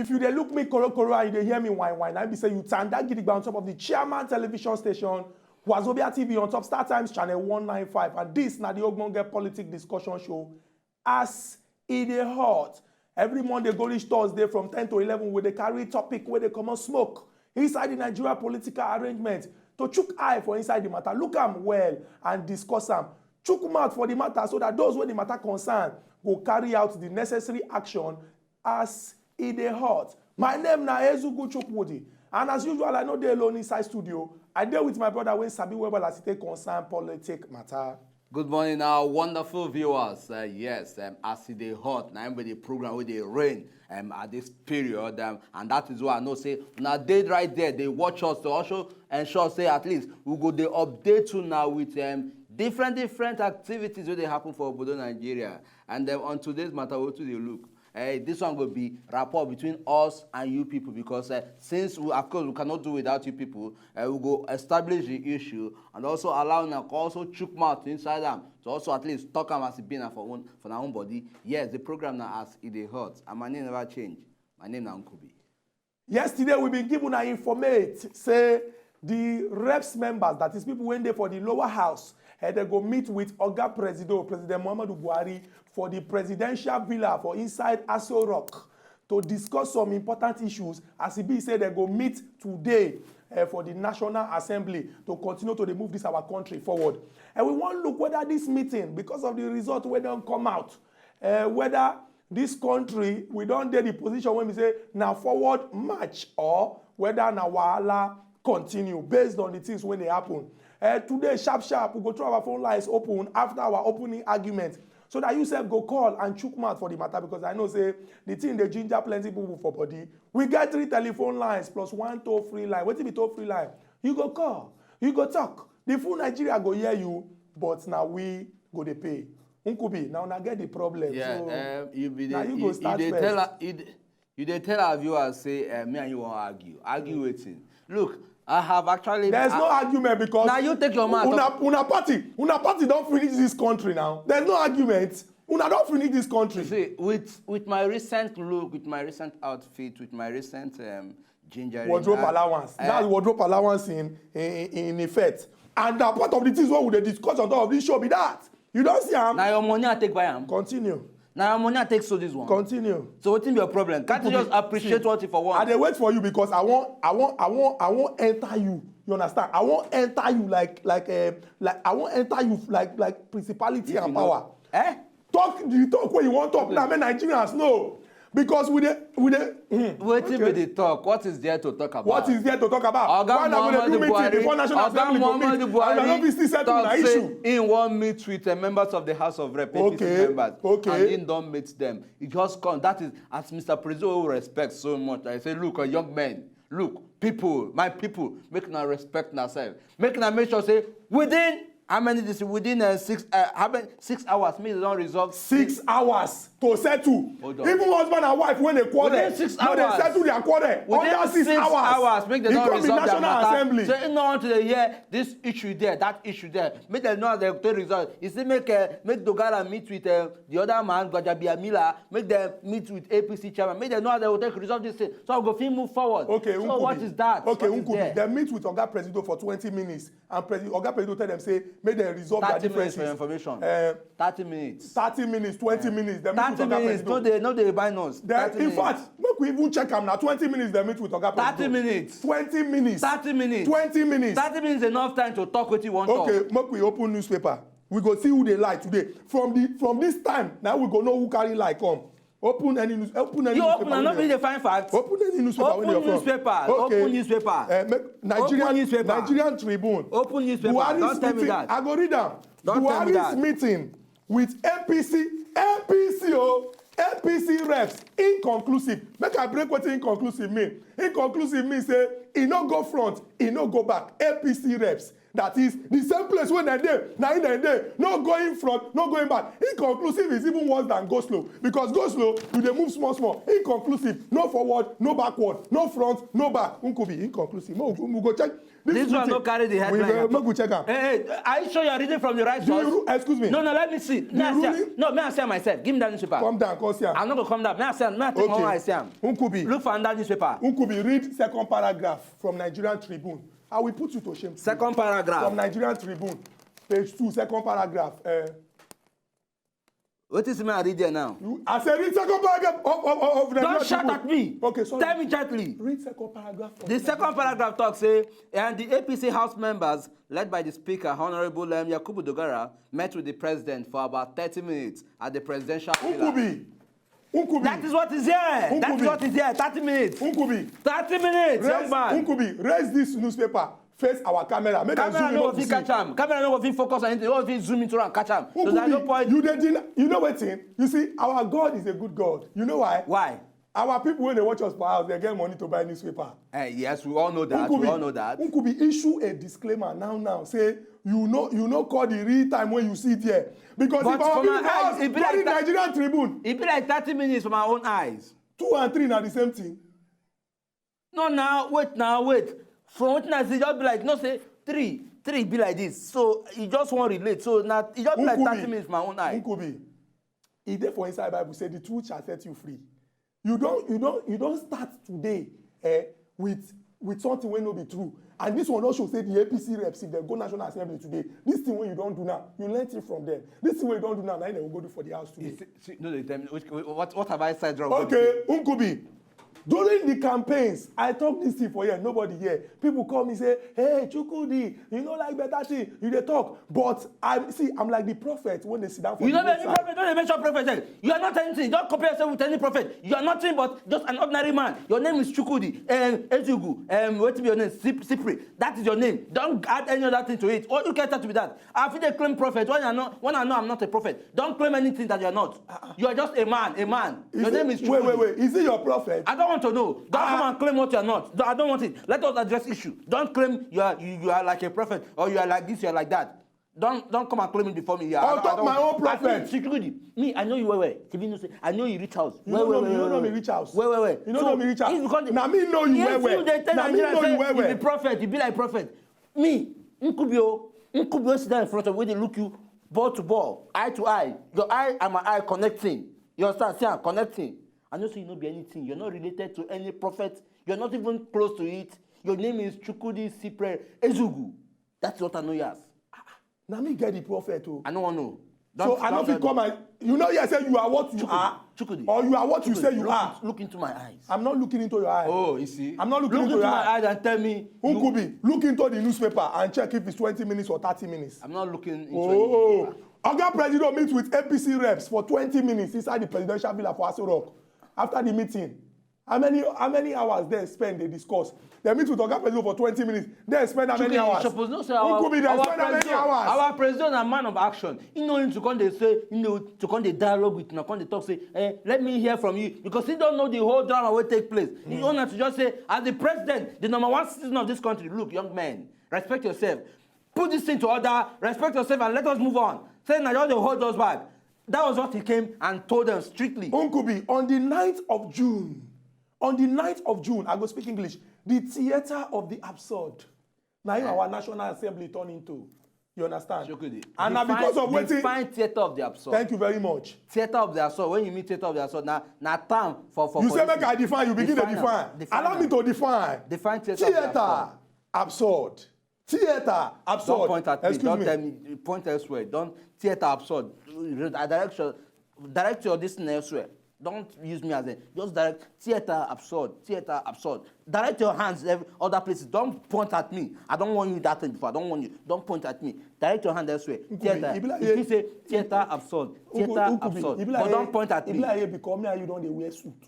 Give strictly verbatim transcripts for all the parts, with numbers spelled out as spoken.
If you dey look me korokoro and you dey hear me whine whine, I be say you tanda gidigba on top of the Chairman Television Station, Wazobia T V on top Star Times Channel one nine five, and this na the Ogbonge Politic Discussion Show. As e dey hot, every Monday go reach Thursday from ten to eleven, we dey carry topic wey dey comot smoke inside the Nigeria political arrangement to chook eye for inside the matter, look am well and discuss am. Chook mouth for the matter so that those wey the matter concern go carry out the necessary action as e dey hot. My name na Ezugu Chukwudi, and as usual, I no dey alone inside studio. I dey with my brother wey sabi well well as e take concern politic matter. Good morning, our wonderful viewers. Uh, yes, um, as e dey hot, na im be the program wey dey reign um, at this period, um, and that is why I know say una dey right there, dey watch us to also ensure say at least we go dey update una with um, different different activities wey dey happen for obodo Nigeria. And um, on today's matter, we too dey look. Uh, this one go be rapport between us and you people because uh, since we, of course, we cannot do without you people, uh, we go establish the issue and also allow una to also chook mouth inside am to also at least talk am as e be na for own for na own body. Yes, the program na as e dey hot and my name never change. My name na Nkubi. Yesterday we bin give una informate say the reps members, that is people wey dey for the lower house, eh, they go meet with Oga Presido, President Muhammadu Buhari, for the presidential villa for inside Aso Rock to discuss some important issues as e be say they go meet today eh, for the National Assembly to continue to dey move this our country forward. And we wan look whether this meeting, because of the result wey don come out, eh, whether this country we don dey the position wey be say na forward march or whether na wahala continue based on the things wey dey happen. Eh, today sharp sharp we go throw our phone lines open after our opening argument so that you sef go call and chook mouth for the matter, because I know say the thing dey ginger plenty people for body. We get three telephone lines plus one toll free line. Wetin be toll free line? You go call, you go talk. The full Nigeria go hear you, but na we go dey pay. Nkubi, na una get the problem. Yeah, so um, you be na the, you you, go you start dey first. Tell her, you, dey- you dey tell our viewers say uh, me and you wan argue. Argue wetin? Look, I have actually. There's I- no argument because Now you take your mouth. Una, una party, una party don finish this country now. There's no argument. Una don finish this country. You see, with with my recent look, with my recent outfit, with my recent um, ginger. Wardrobe uh, allowance. Uh, That's wardrobe allowance in, in in effect. And na part of the things wey we dey discuss on top of this show be that. You don see am? Na your money I take buy am. Continue. Na your money I take so this one. Continue. So wetin be your problem? Can't you just appreciate what you for want? I dey wait for you because I wan I wan I wan I wan enter you. You understand? I wan enter you like like uh, like I wan enter you like like principality and power. Eh? Talk the talk wey you wan talk now make Nigerians know. Because we dey we dey hmm. Wetin be the talk? What is there to talk about? What is there to talk about? Oga Muhammadu Buhari, Oga Muhammadu Buhari talk say he wan meet with uh, members of the House of Rep, A P C members, and he don meet them. He just come. That is as Mister Presido, who respect so much, I say, look, uh, young men, look, people, my people, make una respect una self. Make una make sure say within how many this within uh, six uh, how many six hours make dem don resolve. Six hours to settle. Hold on. Even husband and wife wey dey quarrel. Within six hours, no dey settle their quarrel. Within under six hours, make dem don resolve their matter. So if no want to dey hear this issue there, that issue there, make dem know how dem take resolve. E still make uh, make Dogara meet with uh, the other man, Gbajabiamila, make dem meet with A P C chairman, make dem know how dem go take resolve this thing. So we go fit move forward. Okay, so what is that? Okay, Nkubi, dem meet with Oga Presido for twenty minutes. And President Oga Presido tell them say make dem resolve their differences. Thirty minutes for your information. Uh, thirty minutes. Thirty minutes, twenty minutes. Dem thirty minutes. No dey no dey buy nose. Then in fact, make we even check am na twenty minutes dem meet with Oga Presido. Thirty minutes. Twenty minutes. Thirty minutes. Twenty minutes. Thirty minutes enough time to talk wetin you wan talk. Okay, make we open newspaper. We go see who dey lie today. From the from this time, now we go know who carry lie come. Open any news open any you newspaper open and not be the fine fact. Open any newspaper open newspaper okay. Open newspaper uh, make nigerian open newspaper. Nigerian tribune open newspaper buhari's don't tell me meeting that. I go read am. Don't tell me buhari's that. Meeting with apc apc o apc reps inconclusive. Make I break wetin inconclusive mean. Inconclusive mean say e no go front, e no go back. Apc reps That is the same place wey dem dey, na im dem dey. No going front, no going back. Inconclusive is even worse than go slow, because go slow, you dey move small small. Inconclusive, no forward, no backward, no front, no back. Nkubi, inconclusive. Make we go check. This one no carry the headline. Make we check am. Hey, hey, are you sure you are reading from the right source? Excuse me. No, no, let me see. May I see am? No, may I see am myself? Give me that newspaper. Come down, come see am. I'm not gonna come down. May I see am? May I take my own eye see am? Nkubi. Look for another newspaper. Nkubi, read second paragraph from Nigerian Tribune. I will put you to shame today. Second paragraph. From Nigerian Tribune, page two, second paragraph. Eh. Wetin see me I read there now? You, I say read second paragraph of, of, of, of Nigerian Tribune. Don't shout at me. Okay, sorry. Tell me gently. Read second paragraph of Nigerian Tribune. The second paragraph talks say, and the A P C House members, led by the Speaker, Honorable, um, Yakubu Dogara, met with the president for about thirty minutes at the presidential villa. Nkubi. Nkubi. That is what is here. That is what is here. Thirty minutes. Nkubi. Thirty minutes, young man. Nkubi, raise this newspaper. Face our camera. Make dem zoom in, make we see. Camera no go fit catch am. Camera no go fit focus on anything. No go fit zoom into am, catch am. So there's no point. Nkubi, you dey deny. You know wetin? You see, our God is a good God. You know why? Why? Our people wey dey watch us for house, dem get money to buy newspaper. Eh, yes, we all know that. We all know that. Nkubi, issue a disclaimer now, now. Say you no, you no call the real time when you see it here. Because if our people for house, e be like Nigerian Tribune. E be like thirty minutes for my own eyes. Two and three na the same thing. No, now, wait, now, wait. From wetin I see, just be like, no, say three, three be like this. So, e just wan relate. So, na, e just be like thirty minutes for my own eye. Nkubi, e dey for inside Bible, say the truth shall set you free. You don, you don, you don start today, eh, with, with something wey no be true. And this one don show say the A P C reps, if dem go National Assembly today, this thing wey you don do now, you learn it from them. This thing wey you don do now, na im dem go do for the house today. You see, see, no, dey tell me, which, what, what have I said wrong? Okay, Nkubi. During the campaigns, I talk this thing for here, nobody hear. People call me say, "Hey, Chukwudi, you no like better thing, you dey talk." But I see, I'm like the prophet wey dey sit down for the roadside. You no be any prophet, no dey mention prophet. You are not anything. Don't compare yourself with any prophet. You are nothing but just an ordinary man. Your name is Chukwudi, um, Ezugu, um, wetin be your name? Sip-, Sipri. That is your name. Don't add any other thing to it. What you can talk to be that? I fit dey claim prophet when I know, when I know I'm not a prophet. Don't claim anything that you are not. You are just a man, a man. Your name is Chukwudi. Wait, wait, wait. Is he your prophet? I don't want to know. Don't come and claim what you are not. No, I don't want it. Let us address issue. Don't claim you are, you, you are like a prophet, or you are like this, you are like that. Don't, don't come and claim it before me. Yeah, I don't, I don't want it. On top my own prophet. Chukwudi, me, I know you well well. Even you say, I know you reach house. You don't know me, you don't know me reach house. Well, well, well. You don't know me reach house. Na me know you well well. Na me know you well well. You be prophet, you be like prophet. Me, Nkubi o, Nkubi wey sit down in front of you, wey dey look you ball to ball, eye to eye. Your eye and my eye connecting. You understand? See am, connecting. I know say you no be anything. You're not related to any prophet. You're not even close to it. Your name is Chukwudi Sipre Ezugu. That's what I know you as. Na me get the prophet o. I no wan know. So I no fit come and, you know, you say you are what you are, Chukwudi, or you are what you say you are. Look into my eyes. I'm not looking into your eyes. Oh, you see? I'm not looking into your eyes. Look into my eyes and tell me. Nkubi, look into the newspaper and check if it's twenty minutes or thirty minutes. I'm not looking into any newspaper. Oh. Oga Presido meet with A P C reps for twenty minutes inside the presidential villa for Aso Rock. After the meeting, how many, how many hours dem spend dey discuss? Dem meet with Oga Presido for twenty minutes. Dem spend how many hours? Chukwudi, you suppose know say our, Nkubi, dem spend how many hours? Our president na man of action. He no need to come dey say, he no to come dey dialogue with una, come dey talk say, eh, let me hear from you. Because he don know the whole drama wey take place. He own na to just say, as the president, the number one citizen of this country, look, young men, respect yourself. Put this thing to order, respect yourself, and let us move on. Say na just dey hold us back. That was what he came and told them strictly. Nkubi, on the ninth of June, on the ninth of June, I go speak English, the theater of the absurd. Na him our National Assembly turn into. You understand? Chukwudi, and na because of wetin? Define theater of the absurd. Thank you very much. Theater of the absurd. When you mean theater of the absurd, na, na term for, for, you say make I define, you begin to define. Allow me to define. Define theater of the absurd. Theater absurd. Theater absurd. Don't point at me. Excuse me. Don't tell me. Point elsewhere. Don't theater absurd. Re-, direction. Direct your this thing elsewhere. Don't use me as a, just direct theater absurd. Theater absurd. Direct your hands every other places. Don't point at me. I don't want you that thing before. I don't want you. Don't point at me. Direct your hand elsewhere. Theater. If you say theater absurd, theater absurd. But don't point at me. E be like, because me and you don dey wear suit.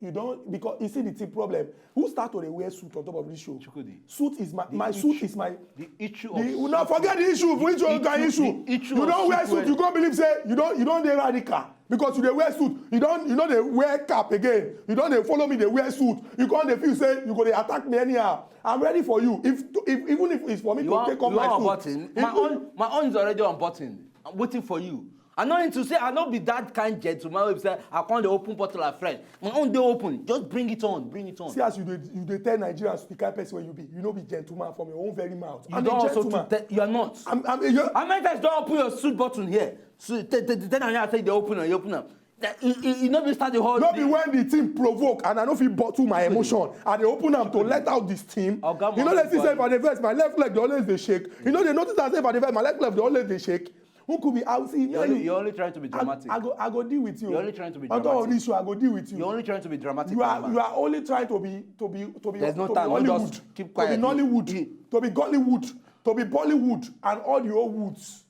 You don, because you see the thing problem. Who start to dey wear suit on top of this show? Chukwudi. Suit is my, my suit is my, the issue of, no, forget the issue. Which one can issue? You don wear suit, you go believe say you don, you don dey radical. Because you dey wear suit, you don, you no dey wear cap again. You don dey follow me dey wear suit. You come dey feel say you go dey attack me anyhow. I'm ready for you. If, if even if it's for me to take off my suit, button. My own, my own is already on button. I'm waiting for you. I no need to say, I no be that kind gentleman wey be say I come dey open bottle of French. My own dey open. Just bring it on, bring it on. See as you dey, you dey tell Nigerians the kind person wey you be. You no be gentleman from your own very mouth. You I'm a gentleman. Te- you are not. I'm, I'm a, you How many times don open your suit button here? So tell Nigerians say they open am, you open am. E no be start the whole. No be when the thing provoke and I no fit bottle my emotion. I dey open am to let out this thing. You know they see say if I dey vex, my left leg dey always dey shake. You know they notice that say if I dey vex, my left leg dey always dey shake. Who could be out? See, you're, only, you're only trying to be dramatic. I, I go, I go deal with you. You're only trying to be dramatic. On top of this, I go deal with you. You're only trying to be dramatic. You are, you are only trying to be, to be, to be. There's no time. Just keep quiet. To be Nollywood, to be Gollywood, to be Bollywood, and all the old woods.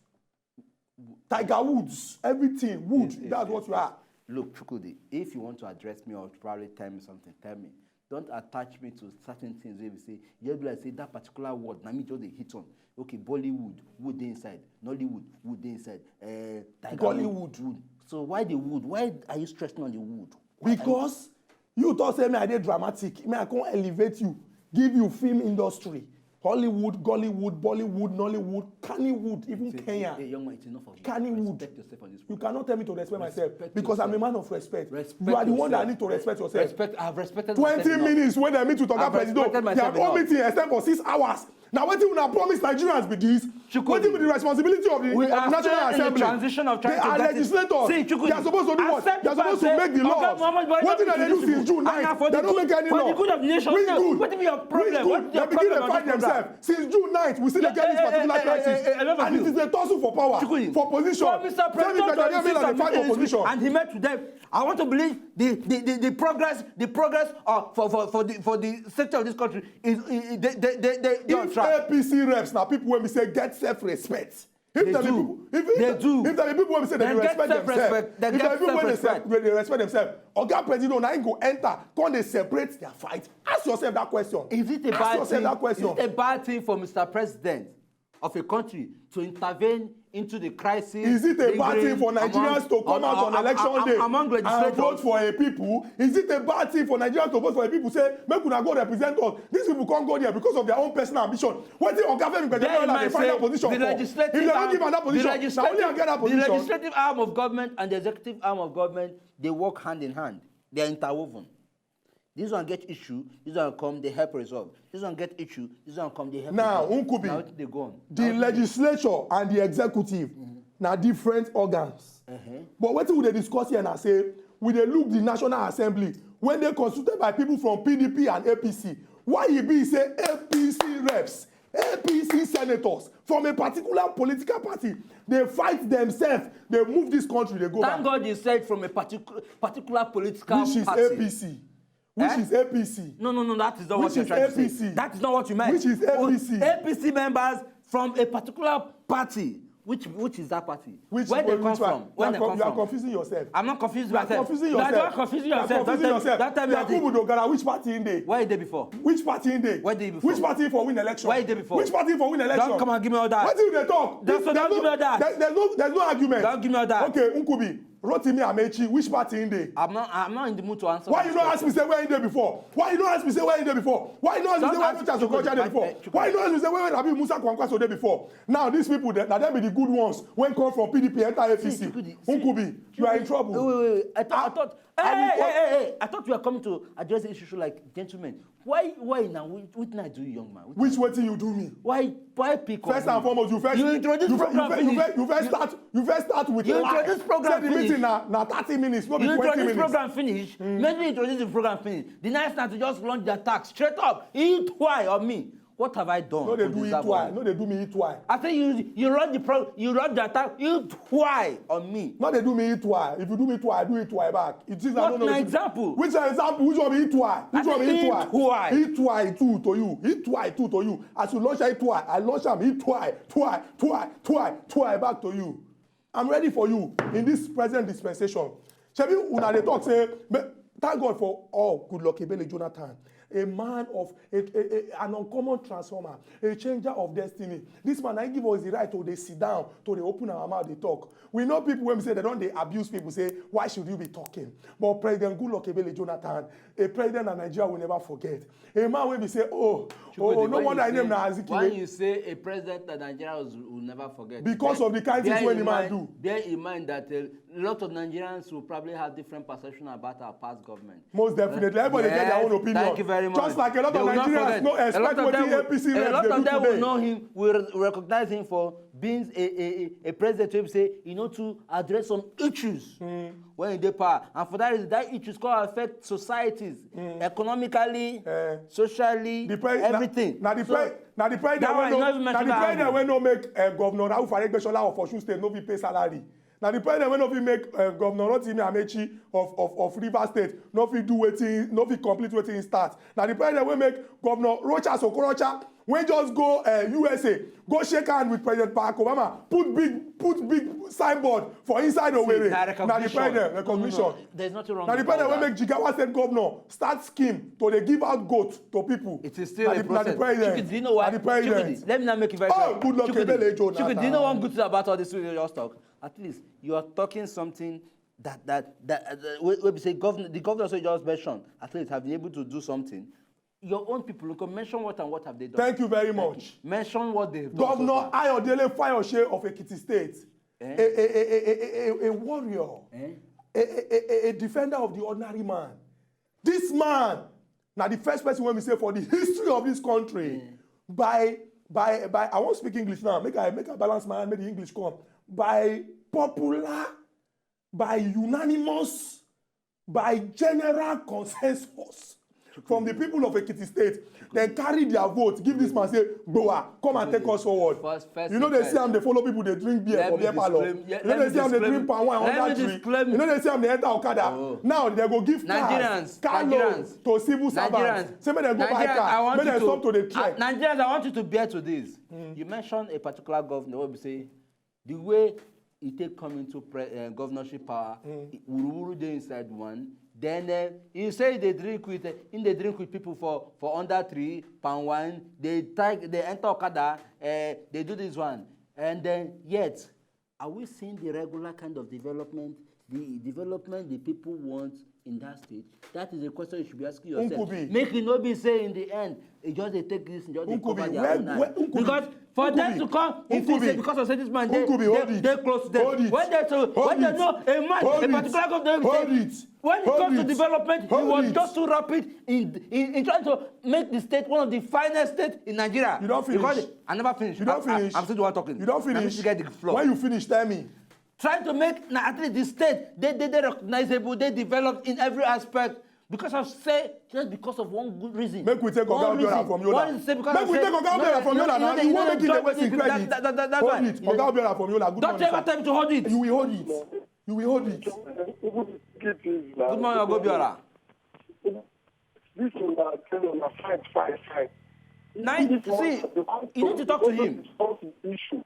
Tiger Woods, everything wood. Yes, yes, that's yes, what you yes. are. Look, Chukwudi, if you want to address me or probably tell me something, tell me. Don't attach me to certain things wey be say, you be like say that particular word, na me just dey hit on. Okay, Bollywood, wood dey inside. Nollywood, wood dey inside. Uh, Tiger Gollywood. Wood, wood. So why the wood? Why are you stressing on the wood? Why are you Because you talk say me I dey dramatic, me I come elevate you, give you film industry, Hollywood, Gollywood, Bollywood, Nollywood, Kannywood, even Kenya. Hey, young man, it's enough of you. Kannywood. Respect yourself on this program. You cannot tell me to respect myself because I'm a man of respect. You are the one that need to respect yourself. Respect, I have respected myself enough. Twenty minutes wey dem meet with Oga Presido, their own meeting extend for six hours. Na wetin una promise Nigerians be this? Wetin be the responsibility of the National Assembly? They are legislators. They are supposed to do what? They are supposed to make the laws. Wetin dem dey do since June ninth? Dem no make any law. Which good? Which good? Dem begin dey fight themselves. Since June ninth, we still dey get this particular crisis. And it is a tussle for power, for position. Tell me, President Daniel Miller dey fight for position. And he met with them. I want to believe the the the, the progress the progress uh, for for for the for the sector of this country is, is, is they they they they they on track. If A P C reps na people wey be say get self-respect. If dem be people, if if dem be people wey be say dem dey respect themselves, if dem be people wey dey respect themselves, Oga Presido na him go enter, come dey separate their fight. Ask yourself that question. Is it a bad thing? Is it a bad thing for Mister President of a country to intervene into the crisis? Is it a bad thing for Nigerians to come out on election day and vote for a people? Is it a bad thing for Nigerians to vote for a people? Say make una go represent us. These people can't go there because of their own personal ambition. Wetin Oga Femi Gbajabiamila dey find that position for? If dem no give am that position, na only am get that position. The legislative arm of government and the executive arm of government dey work hand in hand. They are interwoven. This one get issue, this one come dey help resolve. This one get issue, this one come dey help resolve. Now, Nkubi, na wetin dey go on. The legislature and the executive na different organs. But wetin we dey discuss here na say we dey look the National Assembly wey dey constituted by people from P D P and A P C. Why e be say A P C reps, A P C senators from a particular political party dey fight themselves, dey move this country, dey go back? Thank God you said from a particular particular political party. Which is A P C. Which is A P C. No, no, no, that is not what you're trying to say. That is not what you meant. Which is A P C. A P C members from a particular party. Which which is that party? Where they come from? Where they come from? You are confusing yourself. I'm not confusing myself. You are confusing yourself. You are confusing yourself. Don't tell me that. Yakubu Dogara, which party him dey? Where he dey before? Which party him dey? Where he dey before? Which party for win election? Where he dey before? Which party for win election? Don't come and give me all that. Wetin you dey talk? Don't give me all that. There's no argument. Don't give me all that. Okay, Nkubi. Rotimi Amechi, which party him dey? I'm not. I'm not in the mood to answer. Why you no ask me say where him dey before? Why you no ask me say where him dey before? Why you no ask me say where Rochas Okorocha dey before? Why you no ask me say where Rabi Musa Kwankwaso dey before? Now these people, na dem be the good ones wey come from P D P enter A P C. Nkubi, you are in trouble. Wait, wait, wait. I thought. I thought. Hey, hey, hey, hey, hey. I thought you were coming to address the issue like gentlemen. Why, why now? Which, which thing I do you, young man? Which wetin you do me? Why, why pick on me? First and foremost, you first you introduce program finish. You first start. You first start with lie. You introduce program finish. Say the meeting na na thirty minutes, no be twenty minutes. You introduce program finish. Make me introduce the program finish. The next na to just launch the attack straight up. Itwai on me. What have I done to deserve all this? No dey do Itwai. No dey do me Itwai. I say you you launch the pro you launch the attack Itwai on me. No dey do me Itwai. If you do me Itwai, I do Itwai back. It is I don't know. What na example? Which example? Which one be Itwai? Which one be Itwai? Itwai. Itwai two to you. Itwai two to you. As you launch Itwai, I launch am Itwai, Twai, Twai, Twai, Twai back to you. I'm ready for you in this present dispensation. Shebi una dey talk say, thank God for all Goodluck Ebele Jonathan. A man of a, a, a, an uncommon transformer, a changer of destiny. This man, I give us the right to dey sit down, to dey open our mouth, dey talk. We know people when we say they don't, they abuse people, say, "Why should you be talking?" But President Goodluck Ebele Jonathan, a president that Nigeria will never forget. A man when we say, "Oh, oh, no wonder his name na Azikiwe." Why you say a president that Nigeria will never forget? Because of the kind things when the man do. Bear in mind that a lot of Nigerians will probably have different perception about our past government. Most definitely. Everybody get their own opinion. Thank you very much. Just like a lot of Nigerians no expect what the A P C reps dey do today. A lot of them will know him, will recognize him for being a, a, a president who say, you know, to address some issues when he dey power. And for that reason, that issues come affect societies, economically, socially, everything. Now the president wey no make uh, Governor Rauf Aregbesola of Osun State no fit pay salary. Na the president wey no fit make uh, Governor Rotimi Amechi of, of, of Rivers State no fit do wetin, no fit complete wetin he start. Na the president wey make Governor Rochas Okorocha wey just go uh, U S A, go shake hand with President Barack Obama, put big, put big signboard for inside Owerri. Na the president recognition. There's nothing wrong with that. Na the president wey make Jigawa State governor start scheme to dey give out goat to people. It is still a process. Na the president. Chukwudi, do you know why? Na the president. Chukwudi, let me now make it very clear. Oh, Goodluck Ebele Jonathan. Chukwudi, do you know one good thing about all this we just talk? At least you are talking something that that that uh, we, we say governor, the governor so just mentioned. At least have been able to do something. Your own people, look, mention what and what have they done? Thank you very much. Mention what they've done. Governor Ayodele Fayose of Ekiti State, eh? a, a, a, a, a, a warrior, eh? a, a, a, a defender of the ordinary man. This man, now the first person when we say for the history of this country, eh? by by by I won't speak English now. Make I make I balance my hand, make the English come. By popular, by unanimous, by general consensus from the people of Ekiti State, dem carry their vote give this man, say, "Gbowa, come and take us forward." You know they see am dey follow people dey drink beer for beer parlour. You know they see am dey drink palm wine under tree. You know they see am dey enter okada. Now they go give cars, car loan to civil servants. Say make dem go buy car, make dem stop to dey trek. Nigerians, I want you to bear to this. You mentioned a particular governor wey be say the way e take come into pre uh, governorship power, mm. Wuruwuru dey inside one. Then uh, you say they drink with uh, in they drink with people for for under three pound wine. They take they enter okada. Uh, they do this one, and then yet, are we seeing the regular kind of development, the development the people want in that state? That is a question you should be asking yourself. Nkubi. Make it not be say in the end, e just dey take this, just dey cover their own eye. Because for them to come, if you say because of say this man, they, they, they close them. When they so, when they know a man, a particular government, when it comes to development, he was just too rapid in, in, in trying to make the state one of the finest states in Nigeria. You don't finish. Because I never finish. You don't finish. I'm still the one talking. You don't finish. Let me get the floor. When you finish, tell me. Trying to make na at least the state they they they recognizable, they developed in every aspect because of say just because of one good reason. Make we take Oga Obiora from Yola. Make we take Oga Obiora from Yola now. You wan make him dey waste him credit. Hold it. Oga Obiora from Yola, good morning. Don't you ever tell me to hold it. You will hold it. You will hold it. Good morning, Oga Obiora. This is about tell una fight, fight, fight. Nine, see, you need to talk to him. Issue.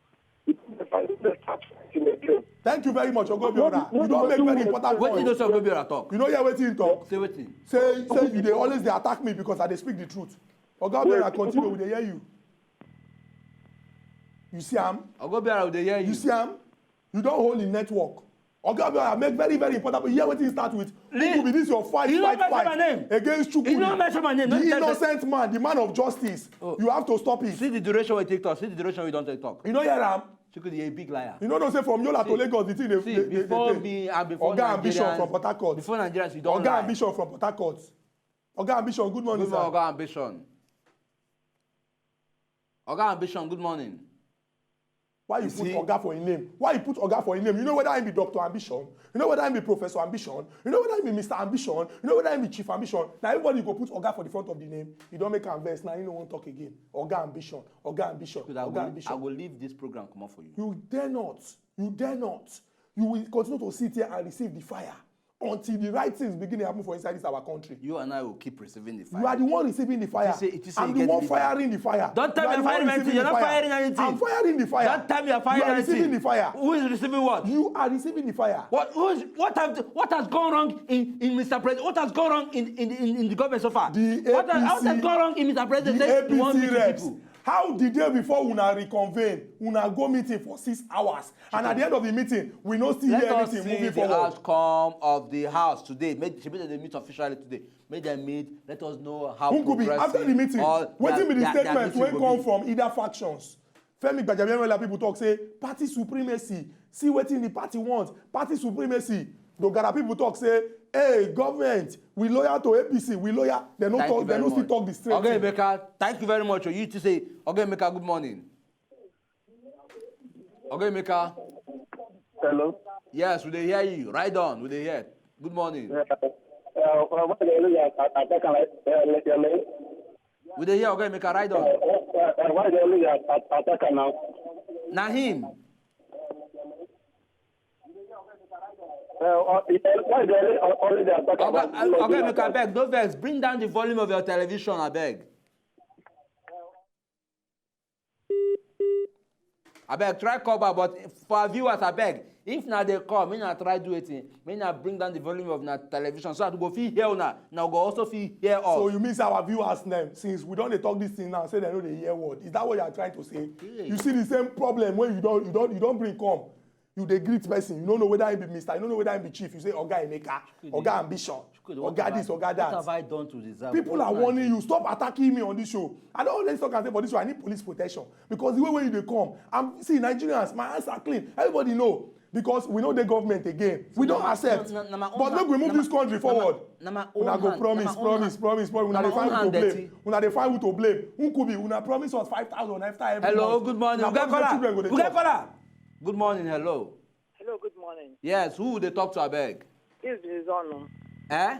Thank you very much, Oga Obiora. You don make very important point. Wetin you know say Oga Obiora talk? You no hear wetin he talk? Say wetin? Say say you dey always dey attack me because I dey speak the truth. Oga Obiora, continue, we dey hear you. You see am? Oga Obiora, we dey hear you. You see am? You don hold the network. Oga Obiora make very very important, but hear wetin he start with. Nkubi, this your fight, fight, fight against Chukwudi. You no mention my name. The innocent man, the man of justice. You have to stop it. See the duration we take talk. See the duration we don take talk. You no hear am? Chukwudi, you a big liar. You no know say from Yola to Lagos the thing dey dey dey take. Oga Ambition from Port Harcourt. Before Nigerians, you don lie. Oga Ambition from Port Harcourt. Oga Ambition, good morning, sir. Good morning, Oga Ambition. Oga Ambition, good morning. Why you put Oga for him name? Why you put Oga for him name? You know whether him be Doctor Ambition? You know whether him be Professor Ambition? You know whether him be Mister Ambition? You know whether him be Chief Ambition? Now everybody go put Oga for the front of the name. You don't make am vex. Now you no wan talk again. Oga Ambition, Oga Ambition, Oga Ambition. I will leave this program comot for you. You dare not. You dare not. You will continue to sit here and receive the fire. until the right things begin to happen for inside this our country. You and I will keep receiving the fire. You are the one receiving the fire. It is say, it is say I'm you the get one the firing the fire. Don't tell You me are I'm the one firing anything. receiving You're the not fire. Firing anything. I'm firing the fire. Don't tell me you're firing You are anything. receiving the fire. Who is receiving what? You are receiving the fire. What who is, what have what has gone wrong in in Mister President? What has gone wrong in in in, in the government so far? The what, has, what A P C has gone wrong in Mister President? The Say he wants A P C meeting reps. People. How did they before una reconvene? Una go meeting for six hours, and at the end of the meeting, we no still Let hear us anything see moving the forward. Outcome of the house today. Make, should they meet officially today? Make them meet. Let us know how Nkubi, progressive after the meeting, all wetin be the their, their, their statement meeting wey go come be. From either factions? Femi Gbajabiamila people talk say party supremacy. See wetin the party want. Party supremacy. Dogara people talk say, hey, government, we loyal to A P C, we loyal. They no Thank talk. You They very no still much. Talk the straight Okay, thing. Emeka, thank you very much. You to say, okay, Emeka, good morning. Okay, Emeka. Hello. Yes, we dey hear you. Right on, we dey hear. Good morning. Uh, uh, uh, why they only at- at- attack am like uh, like, uh, like, We dey hear, okay, Emeka, right uh, on. uh, uh, why they only at- at- attack am now? Na him. Uh, uh, uh, why they only uh, only they attack am? Okay, okay, Emeka, abeg, no vex. Bring down the volume of your television, abeg. Abeg, try call back, but for our viewers, abeg, if na dey call, make na try do wetin, make na bring down the volume of na television so that we go fit hear una, na we go also fit hear us. So you mean say our viewers now, since we don dey talk this thing now, say they no dey hear word. Is that what you are trying to say? Yeah. You see the same problem when you don you don you don bring come. You dey greet person, you no know whether he be mister, you no know whether he be chief. You say, Oga Emeka, Oga Ambition, Good, what Oga have this, I- Oga that. What have I done to deserve? People What are have I warning done? You, stop attacking me on this show. I don always talk and say for this show, I need police protection because the way wey you dey come, I'm see Nigerians, my hands are clean. Everybody know because we no dey government again. We don na my- accept, na- na- na my own but make we hand- move na this my- country forward. Na my own Una go hand- promise, na my own promise, hand- promise, promise. na Una dey my own find who hand to blame. Dirty. Una dey find who to blame. Nkubi, una promise us five thousand every time. Every Hello, month. good morning. Una We get promise say caller. Children go dey We get chop. Caller. Good morning. Hello. Hello, good morning. Yes, who dey talk to, abeg? This is Missus Onu. Eh?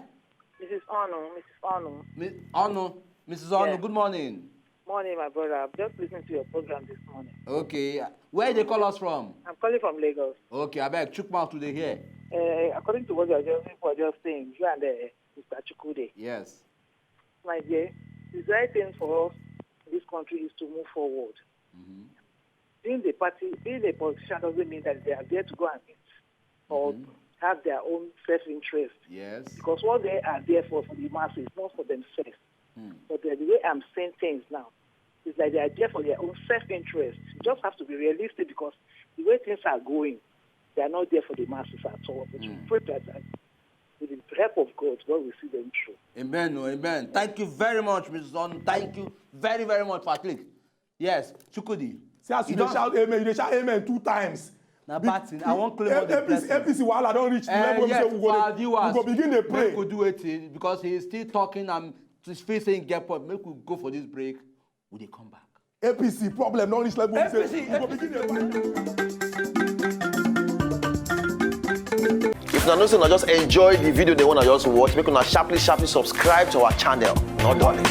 Missus Onu, Missus Onu. Mi- Onu. Missus Onu, Yeah. Good morning. Morning, my brother. I've just listened to your program this morning. Okay. Where you dey call us from? I'm calling from Lagos. Okay, abeg, chook mouth to dey hear. Uh, according to what you are just, people are just saying, you and uh, Mister Chukwude, Yes. my dear, the right thing for us in this country is to move forward. Mhm. Being the party, being a politician doesn't mean that they are there to go and meet or Mhm. have their own self-interest. Yes. Because what they are there for, for the masses, not for themselves. Hmm. But the way I'm seeing things now, it's like they are there for their own self-interest. You just have to be realistic because the way things are going, they are not there for the masses at all. But you Mm. pray that uh, with the help of God, God will see them through. Amen. Oh, amen. Thank you very much, Missus Onu. Thank you very, very much for at least. Yes, Chukwudi. See as you You dey don- shout amen, you dey shout amen two times. Na Be- bad thing. I wan claim all the A P C, blessings. A P C wahala don reach the Eh, level wey be yes, say we for our go dey, we viewers, go begin dey make pray. We do it eh, because he is still talking and to feel saying get point. Make we go for this break. We dey come back. A P C problem don reach level wey be say A P C, we go begin dey pray. If una know say una just enjoy the video, they wanna just watch, make una sharply, sharply subscribe to our channel. Not done.